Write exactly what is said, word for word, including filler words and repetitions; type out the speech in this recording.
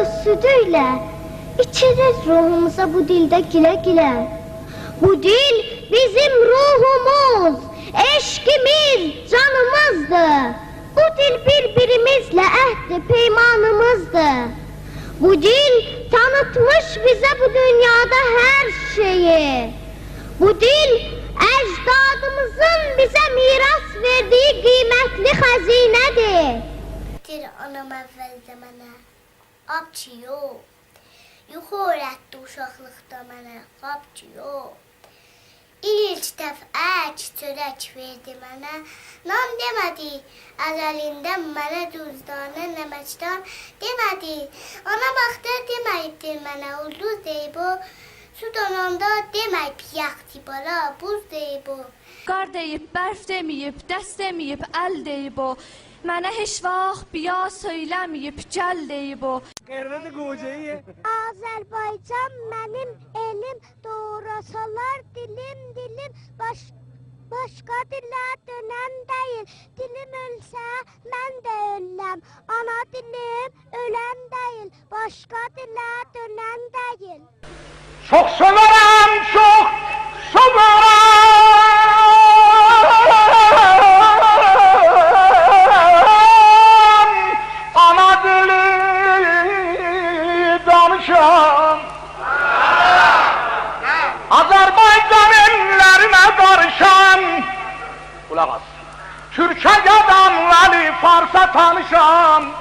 سودو ایله ایچیریر روحوموزا بو دیلده گیله-گیله. بو دیل بیزیم روحوموز، عشقیمیز، جانیمیزدیر. بو دیل بیر-بیریمیزله عهد پیمانیمیزدیر. بو دیل تانیتمیش بیزه بو دونیادا هر شئیی. بو دیل اجدادیمیزین بیزه میراث وئردیگی قیمتلی خزینه‌دیر. دئییر آنام اولده منه: «آبچی، یوخ.» یوخو اؤیرتدی اوشاقلیقدا منه، خوابچی، یوخ. ایلک دفعه کی چؤرک وئردی منه، نان دئمه‌دی، ازلیندن منه دوزدانه نمکدان دئمه‌دی. آنام اختر دئمه‌ییبدیر منه، اولدوز دئییب او، سو دوناندا دئمه‌ییب یاخچی بالا، بوز دئییب او. قار دئییب، برف دئمه‌ییب، دست دئمه‌ییب، ال دئییب او. منه هئچ واخت بیا سؤیله‌مه‌ییب، گل دئییب او. قرمز گوجه‌ای. آذربایجان منیم ائلیم، دوغراسالار دیلیم، دیلیم، باش-، باشقا دیله دؤنن دئییل. دیلیم اؤلسه، من ده اؤلرم. آنا دیلیم اؤلن دئییل، باشقا دیله دؤنن دئییل. چوخ سئورم، چوخ سئورم آنا دیلی دانیشان. آذربایجان ائللرینه قاریشان، قولاق آس. تورکه قادانلالی فارسا تانیشان.